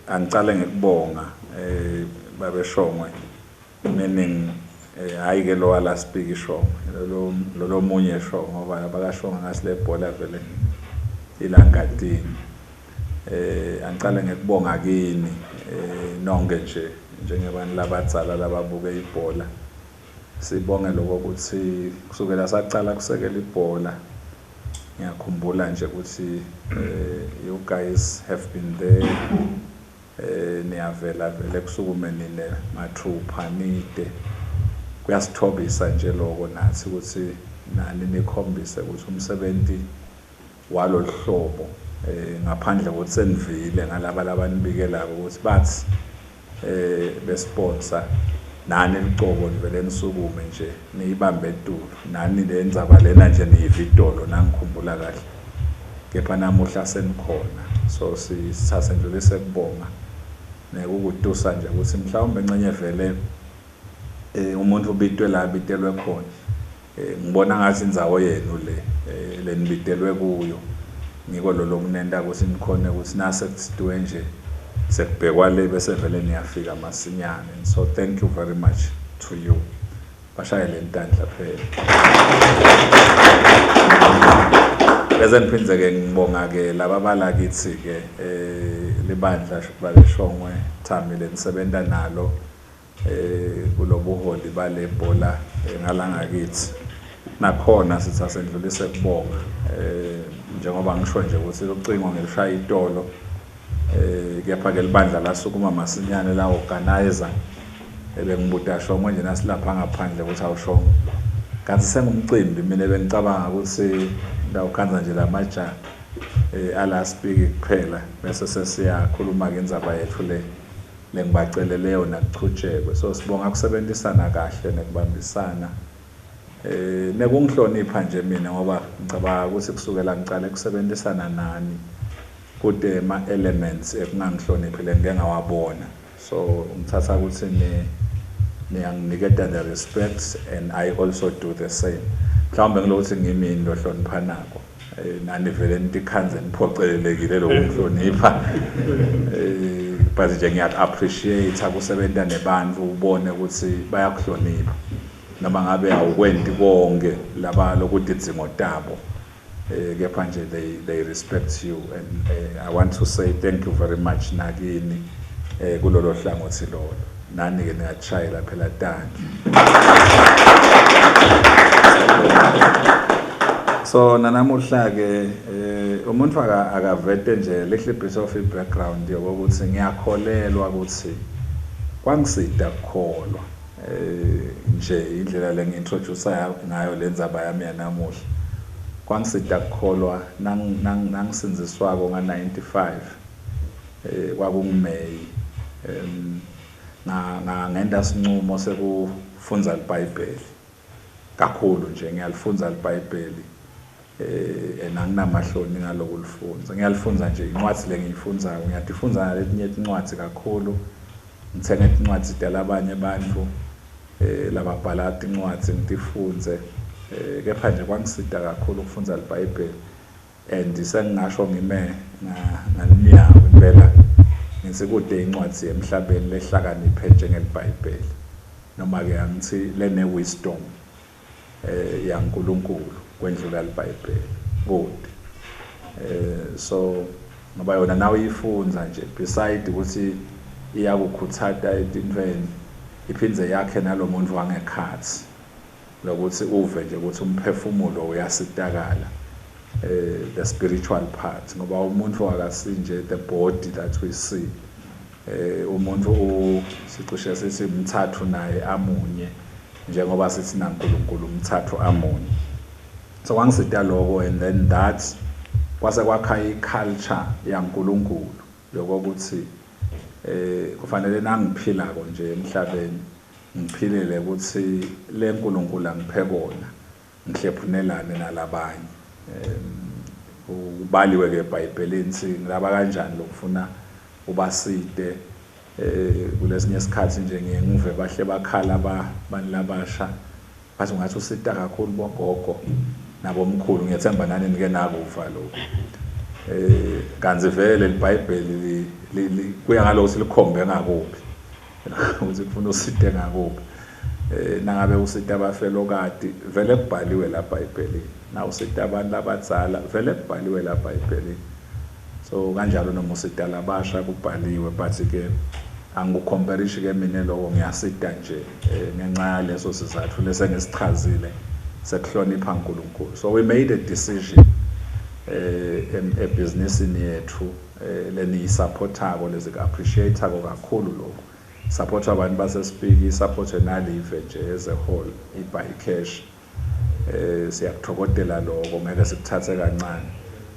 Angicale ngekubonga babe Shongwe, meaning hhayi ke lo wala speak Shongwe, lo lomunye Shongwe, ngoba abakashongwe ngasi le bhola vele ilangatini. Angicale ngekubonga kini nonke nje njengebantu labadzala lababuke ibhola. Sibonge lokho ukuthi kusukela sacala kusekela ibhola, ngiyakhumbula nje ukuthi you guys have been there, niyavela vele kusukume nine mathupha nide. Kuyasithobisa nje lokho nathi ukuthi nani nikhombise ukuthi umsebenzi walolu hlobo, ngaphandle kokuthi senivile ngalaba labanibikelako ukuthi bathi besponsor, nani licobo nivele nisukume nje niyibambe etulu, nani le ndzaba lena nje niyiva itolo nangikhumbula kahle, kepha namuhla senikhona. So sithathe ndlulise kubonga nekukutusa nje ukuthi mhlawumbe encenye vele umuntu ubitwe la abitelwe khona. Ngibona ngathi indzawo yenu le lenibitelwe kuyo ngiko lo lokunenta ukuthi nikhone ukuthi nase kutsitiwe nje sekubhekwa le bese vele niyafika masinyane. And so thank you very much to you. Bashayele intandla phela. Bese ngiphindze ke ngibonga ke laba balakithi ke libandla baleshongwe Thami lenisebenta nalo kulobuholi bale bhola ngalangakithi. Nakhona sithi asendlulise kubonga, njengoba ngisho nje ukuthi ucingo ngilishaya itolo, kepha ke libandla lasukuma masinyane la organizer. Bengibuda Shongwe nje nasilapha ngaphandle ukuthi awushongo kanti sengumcimbi, mina bengicabanga ukuthi ngawukhanza nje lamajaha ala speak kuphela bese sesiyakhuluma ke indzaba yethu le lengibacelele yona kuchutshekwe. So sibonga kusebenzisana kahle nekubambisana, nekungihlonipha nje mina, ngoba ngicabanga ukuthi kusukela ngicale kusebenzisana nani kude ema elements ekungangihloniphi lengike ngawabona. So ngithatha ukuthi niyanginiketa the respect and I also do the same. Mhlawumbe ngilokuthi ngimini lohloniphanako, nani vele nitikhandze niphocelelekile lokungihlonipha, but nje ngiyaku-appreciate kusebenta nebantu, ubone ukuthi bayakuhlonipha noma ngabe awukwenti konke laba lokutidzingo tabo, kepha nje they respect you, and I want to say thank you very much nakini kulolo hlangothi lolo. Nani ke niyachayela phela tandla. So nanamuhla ke umuntu akavete nje little bit of i background yokuthi ngiyakholelwa ukuthi kwangisida kukholwa, nje indlela le ngi-introduce ngayo le ndzaba yami yanamuhla. Kwangisida kukholwa nangisindziswako nga-95, kwakunguMay, ngenda sincumo sekufundza liBhayibheli kakhulu nje. Ngiyalifundza liBhayibheli, and anginamahloni ngalokulifundza. Ngiyalifundza nje, incwadi lengiyifundzako ngiyatifundza naletinye tincwadzi kakhulu, ngitsenge tincwadzi talabanye bantfu lababhala tincwadzi ngitifundze, kepha nje kwangisida kakhulu ukufundza liBhayibheli. And sengingasho ngime ngalinyawo impela ngithi kude incwadi emhlabeni lehlakaniphe njengeliBhayibheli, noma ke angithi lene wisdom yaNkulunkulu kwendlula liBhayibheli kude. So ngoba yona nawe uyifunza nje, beside ukuthi iyakukhuthata etintweni, iphindze yakhe nalomuntu wangekhatsi lokuthi uve nje ukuthi umphefumulo uyasitakala, the spiritual part, ngoba umuntu akasinje the body that we see. Umuntu sicishe sithi umthathu naye amunye, njengoba sithi naNkulunkulu umthathu amunye. So kwangisida lokho, and then that kwase kwakha i-culture yaNkulunkulu yokuthi kufanele nangiphilako nje emhlabeni ngiphilele ukuthi le nkulunkulu angiphe kona ngihlephunelane nalabanye. Ubaliwe ke eBhayibhelini singilaba kanjani lokufuna ubaside. Kulesinye isikhathi nje ngiye ngive bahle bakhala abantu labasha, bathi ungathi usita kakhulu bogogo nabomkhulu. Ngiyethemba nani nike nakuva lokho. Eh kanti vele iBhayibheli kuya ngalokho likhombe ngakuphi. Ukuthi kufuna usite ngakuphi. Eh nangabe usita abafelokati vele kubhaliwe la eBhayibhelini. Na usita abantu labadzala vele kubhaliwe la eBhayibhelini. So kanjalo noma usita labasha kubhaliwe, but ke angikucomparishi ke mina lokho, ngiyasita nje ngenxa yaleso sizathu lesengisichazile sekuhlonipha uNkulunkulu. So we made a decision ebhizinisini yethu leniyisupportako, lesiku-appreciate-ako kakhulu lokhu, support abantu baseSpiki, support nalive nje as a whole, i-Buy Cash. Siyakuthokodela lokho, ngeke sikuthathe kancane.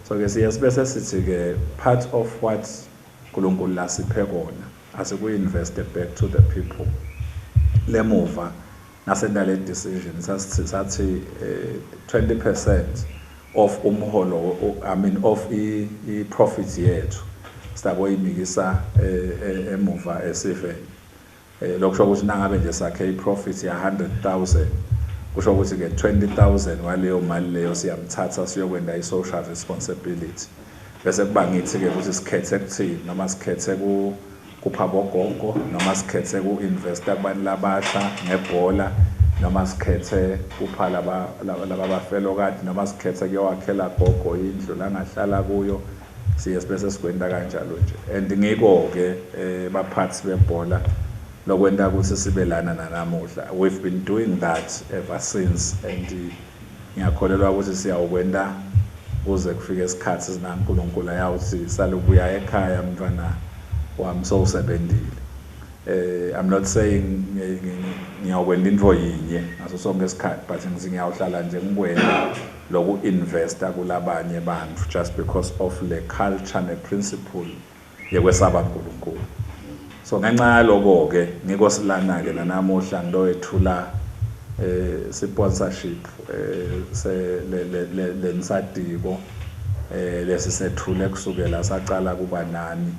So ke siye sibe sesithi ke part of what uNkulunkulu lasiphe kona asikuinvest back to the people. Lemuva nasenta le decision sathi sathi 20% of umholo, I mean of i profit yethu, sitaboyinikisa emuva esiveni. Lokusho ukuthi nangabe nje sakhe i-profit ya 100,000, kusho ukuthi ke 20,000 waleyo mali leyo siyamthatha siyokwenda i-social responsibility. Bese kuba ngithi ke ukuthi sikhethe kuthini, noma sikhethe ku kupha bogogo, noma sikhethe ku-investa kubantu labasha ngebhola, noma sikhethe kupha laba laba bafelokati, noma sikhethe kuyowakhela gogo indlu la ngahlala kuyo. Siye sibe sikwenta kanjalo nje, and ngiko ke baphathi bebhola lokwenta ukuthi sibe lana nanamuhla. We've been doing that ever since, and ngiyakholelwa ukuthi siyawukwenta kuze kufike isikhathi sinaNkulunkulu ayawuthi salubuya ekhaya mntwana wami, sowusebentile. I'm not saying ngiyawukwenta into yinye ngaso sonke isikhathi, but ngithi ngiyawuhlala nje ngikwenta loku investa kulabanye bantu just because of le culture ne principle yekwesaba uNkulunkulu. So ngenxa yaloko ke ngiko silana ke nanamuhla ngiloyethula sponsorship se le lensadiko lesisethule kusukela sacala kuba nani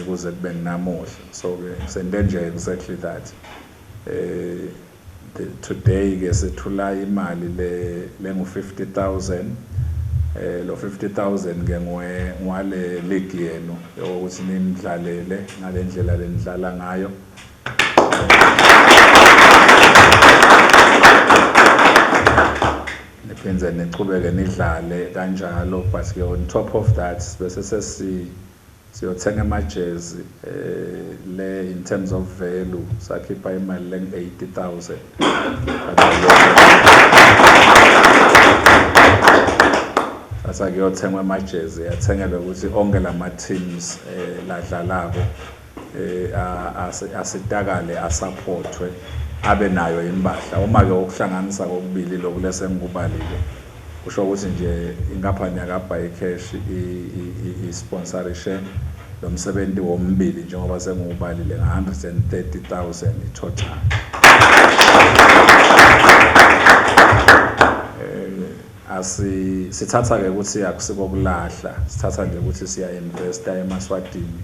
kuze kube namuhla. So ke sente nje exactly that. Today ke sethula imali le lengu 50,000. Lo 50,000 ke ngwe ngwale league yenu yokuthi nimdlalele ngalendlela lenidlala ngayo. Niphindze nichubeke nidlale kanjalo, but ke on top of that bese sesi siyothenga amajezi le in terms of value sakhipha imali leng 80,000. Sasa kuyothengwa amajezi, yathengelwa ukuthi onke lama teams ladlalako asitakale, asupportwe, abe nayo impahla. Uma ke ukuhlanganisa kokubili lokhu lesengikubalile, kusho ukuthi nje inkampani yaka-Buy Cash isponsorishe lo msebenzi womibili njengoba sengiwubalile nga-130,000 i-total. Asi sithatha ke ukuthi akusiko kulahla, sithatha nje ukuthi siya investa emaswatini.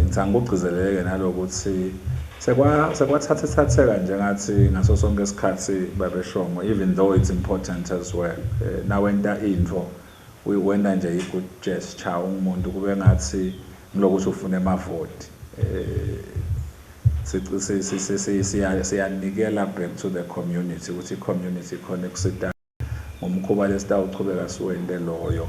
Ngithanda ukugcizeleke nalokuthi sekwathatha thatheka njengathi ngaso sonke isikhathi babeshongo, even though it's important as well. Nawenta into uyiwenta nje i-good gesture ungumuntu, kube ngathi ngilokuthi ufuna emavoti. Siyanikela back to the community ukuthi i-community ikhona ekusita ngomkhuba lesitawuchubeka siwente loyo.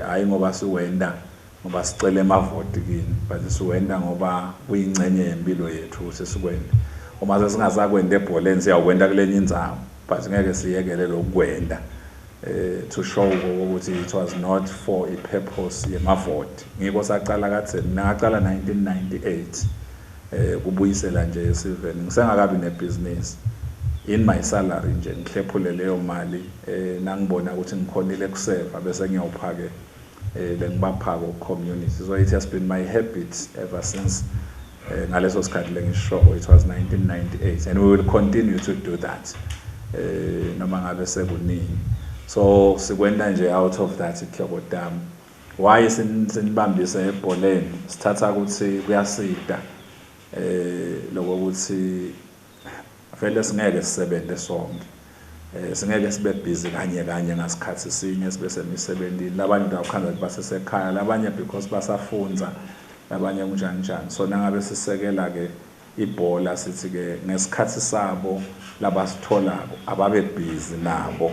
Hhayi ngoba siwenta ngoba sicela emavoti kini, but siwenta ngoba kuyingcenye yempilo yethu ukuthi sikwente. Uma sesingasakwenta ebholeni siyawukwenta kulenye indzawo, but ngeke siyekele lokukwenta to show ukuthi it was not for a purpose yemavoti. Ngiko sacala kadze, mina ngacala 1998 kubuyisela nje esiveni ngisengakabi nebhizinisi. In my salary nje ngihlephule leyo mali, nangibona ukuthi ngikhonile kuseva, bese ngiyopha ke lengibaphako community. So it has been my habit ever since ngaleso sikhathi lengisishoko, it was 1998, and we will continue to do that noma ngabe sekuningi. So sikwenta nje out of that ihlobo dam why sinibambise ebholeni. Sithatha ukuthi kuyasida lokuthi vele singeke sisebenze sonke. Singeke sibe busy kanye kanye ngasikhathi sinye, sibe semisebentini. Labanye utawukhandza ukuthi basesekhaya, labanye because basafundza, labanye kunjani njani. So nangabe sisekela ke ibhola, sithi ke ngesikhathi sabo labasitholako ababe busy nabo,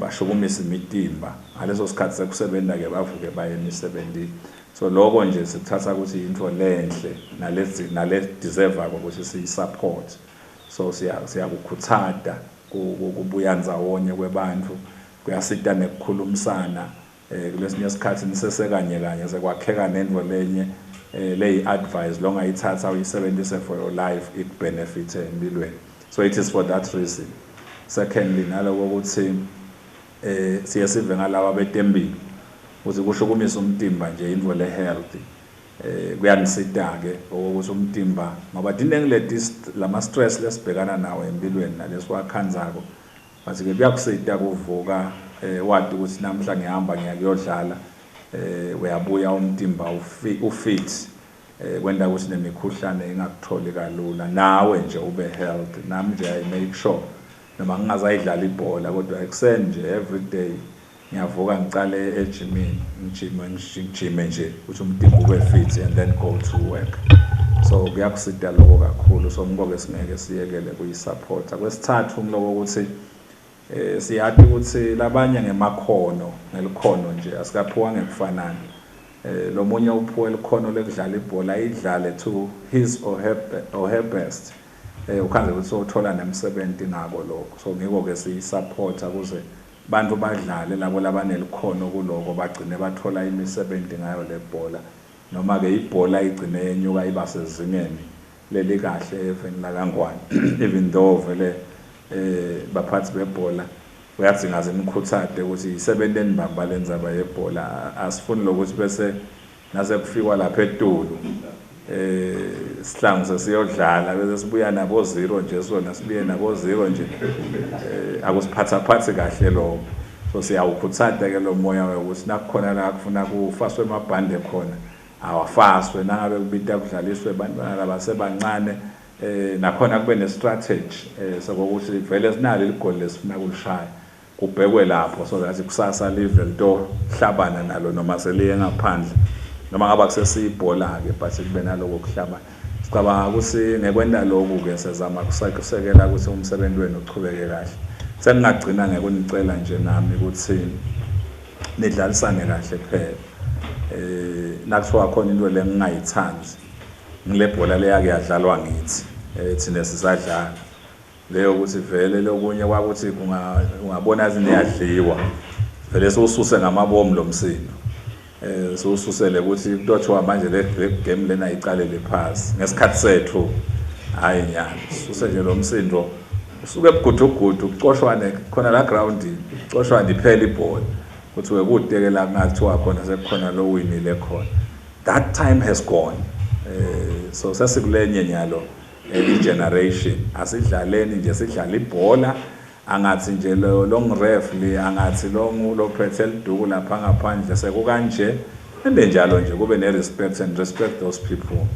bashukumise imitimba. Ngaleso sikhathi sekusebenta ke bavuke baye emisebentini. So lokho nje sikuthatha ukuthi into lenhle nalezi nale deserve ukuthi siyi-support. So siyakukhuthata kubuya ndzawonye kwebantfu, kuyasita nekukhulumisana. Kulesinye isikhathi nisesekanye kanye sekwakheka nento lenye leyi advice longayithatha uyisebenzise for your life, ikubenefit empilweni. So it is for that reason. Secondly, naloko ukuthi siye sive ngalaba betempilo ukuthi kushukumisa umtimba nje into le healthy, kuyanisita ke ukuthi umtimba, ngoba dinengi leti lama stress lesibhekana nawo empilweni nalesiwakhandzako, but ke kuyakusita kuvuka wati ukuthi namhla ngihamba ngiya kuyodlala, uyabuya umtimba ufit, kwenta ukuthi nemikhuhlane ingakutholi kalula, nawe nje ube healthy. Nami nje I make sure noma ngingazayidlala ibhola, kodwa ekuseni nje every day ngiyavuka ngicale ejimini, ngijime, ngijime nje ukuthi umtimba ube fit and then go to work. So kuyakusita lokho kakhulu. So ngiko-ke singeke siyekele kuyisupporta. Kwesithathu, ngiloko ukuthi siyati ukuthi labanye ngemakhono, ngelikhono nje asikaphiwa ngekufanana. Lo munye uphiwe likhono lekudlala ibhola, ayidlale to his or her best, ukhandze ukuthi sowuthola nemsebenzi ngako lokho. So ngiko-ke siyisupporta ukuze bantu badlale, labo labanelikhono kuloko bagcine bathola imisebenzi ngayo le bhola, noma-ke ibhola igcine yenyuka iba sezingeni lelikahle eveni lakaNgwane. Even though vele baphathi bebhola uyadzinga zinikhuthade ukuthi isebenteni mbamba lendzaba yebhola. Asifuni lokuthi bese nase kufikwa lapha etulu sihlangu sesiyodlala bese sibuya nabo 0 nje, sona sibuye nabo 0 nje, akusiphathaphathi kahle lokho. So siyawukhuthata ke lo moya ukuthi nakukhona la kufuna kufaswe emabhande khona, awafaswe. Nangabe kubita kudlaliswe bantwana labasebancane, nakhona kube ne-strategy sokuthi vele sinalo iligoli lesifuna kulishaya, kubhekwe lapho, so that kusasa live litohlabana nalo noma seliye ngaphandle, noma ngaba kusesiyibhola-ke, but kube naloko kuhlabana. Sicabanga ukuthi ngekwenta lokhu-ke sezama kusekela ukuthi umsebenzi wenu uchubeke kahle. Sengingagcina ngekunicela nje nami ukuthi nidlalisane kahle kuphela. Nakuthiwa khona into le ngingayithandi ngile bhola leyake yadlalwa ngithi thina sisadlala leyo, ukuthi vele lokunye kwakuthi ungabona niyadliwa, vele siwususe ngamabomu lo msindo, siwususele ukuthi kuthiwa manje le game lena icalele phasi. Ngesikhathi sethu, hayi nyana, sisuse nje lo msindo usuke ebugudugudu, kucoshwane khona la groundini, kucoshwane iphela ibhola, kuthiwe kude-ke la kungathiwa khona sekukhona lo winile khona. That time has gone. So sesikulenye nyalo i-generation. Asidlaleni nje, sidlala ibhola, angathi nje lo long ref le, angathi lo lophethe liduku lapha ngaphandle sekukanje, ende njalo nje kube ne-respect and respect those people.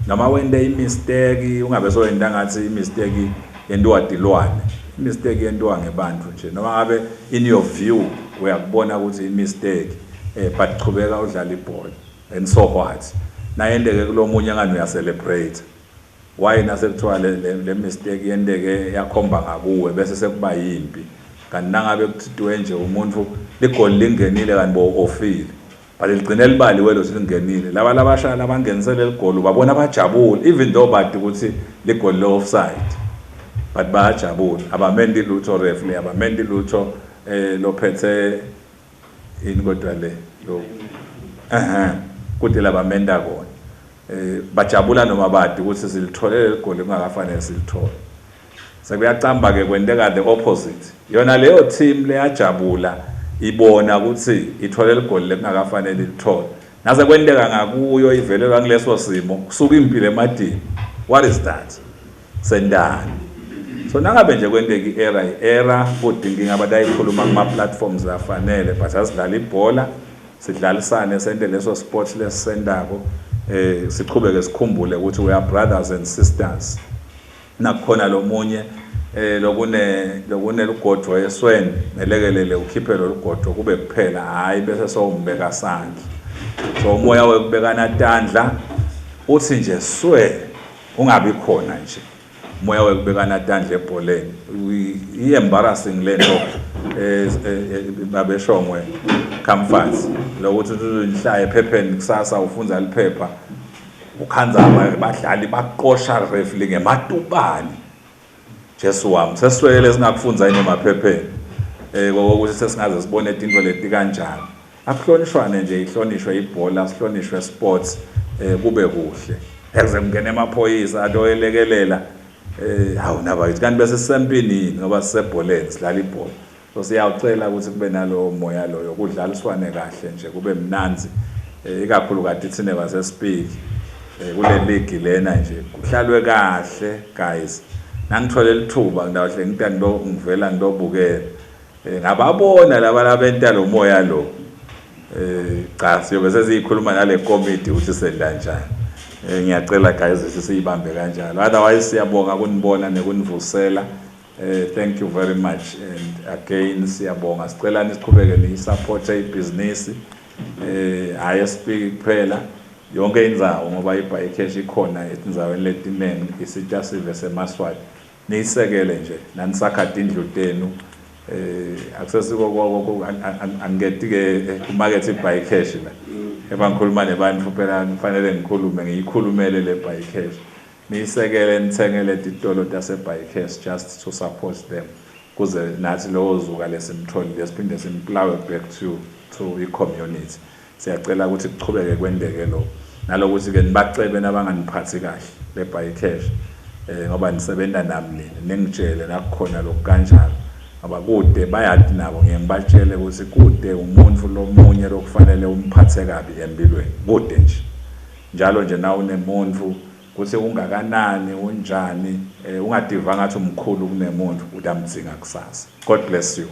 Noma wente i-mistake, ungabe soyenta ngathi i-mistake yentiwa tilwane, i-mistake yentiwa ngebantfu nje. Noma ngabe in your view uyakubona ukuthi i-mistake, but chubeka udlala ibhola, and so what? Nayenteke kulomunye ngani uyacelebrate? Why nasekuthiwa le mistake yenteke yakhomba ngakuwe bese sekuba yimpi, kanti nangabe kuthiwe nje umuntu ligoli lingenile kanti bo ofile, but ligcine libaliwe lokuthi lingenile, laba labashaya labangenisele ligoli ubabona bajabule, even though bati ukuthi ligoli le-offside, but bayajabula, abamenti lutho referee, abamenti lutho lophethe ini, kodwa le lo kude labamenta kona, bajabula noma badi ukuthi silitholele ligoli kungakafanele silithole. Sekuyacamba ke kwenteka the opposite, yona leyo team leyajabula ibona ukuthi ithole ligoli lekungakafanele ilithole, nase kwenteka ngakuyo ivelelwa kuleso simo, kusuka impilo emadini. What is that? Sendani? So nangabe nje kwenteka i-error, i-error kodwa inkinga abantu ayikhuluma kuma-platforms afanele, but asidlala ibhola, sidlalisane, sente leso sport lesisendako, sichubeke sikhumbule ukuthi we are brothers and sisters. Nakukhona lo munye eh lokune lokunelugodvo esweni melekelele ukhiphe lolugodvo kube kuphela hayi bese sowumbeka sandla. So umoya wekubekana tandla uthi nje swe ungabi khona nje. Umoya wekubekana tandla ebholeni i-embarrassing lento eh, eh, eh babeshongwe comfort lokuthi uhlala ephepheni kusasa ufunza liphepha ukhanza abadlali baqosha referee ngematubane. Jesu wami seswele singakufundza yini emaphepheni eh kokuthi sesingaze sibone tinto leti kanjani. Akuhlonishwane nje ihlonishwe ibhola sihlonishwe sports eh kube kuhle. Ekuze kungena emaphoyisa atoyelekelela eh hawu nabakithi kanti bese sisempini yini ngoba sisebholeni sidlala ibhola. So siyawucela ukuthi kube nalowo moya loyo kudlaliswane kahle nje kube mnandzi eh, ikakhulukati thine baseSpiki eh, kule league lena nje kuhlalwe kahle guys. Nangithole lithuba ngidawuhle ngita ngivela ngidobukela eh, ngababona laba labenta lo moya lo eh cha siyobe sesiyikhuluma nale komiti ukuthi senda njani. Eh, ngiyacela guys siyibambe kanjalo, otherwise siyabonga kunibona nekunivusela. Thank you very much and again siyabonga. Sicela nisiqhubeke niyisupport ibhizinisi eh hayi eSpiki kuphela, yonke indzawo, ngoba iBuycash ikhona etindzaweni letiningi isita sive semaSwati. Niyisekele nje nanisakha tindlu tenu eh akusesiko angiketi ke kumakethe iBuycash la eba ngikhuluma nebantfu phela kufanele ngikhulume ngiyikhulumele le BuyCash. Niyisekele nithengele titolo tase-BuyCash just to support them kuze nathi lowo zuka lesimtholile siphinde simplowe back to i-community. Siyacela ukuthi kuchubeke kwendeke lokho nalokuthi-ke nibacebe nabanganiphathi kahle le BuyCash ngoba nisebenza nami nina ningitshele nakukhona lokhu kanjalo ngoba kude bayadi nabo ngiye ngibatshele ukuthi kude umuntu lomunye lokufanele umphathe kabi empilweni kude nje njalo nje na unemuntu kuthi ungakanani unjani eh, ungadiva ngathi umkhulu kunemuntu utamdzinga kusasa. God bless you.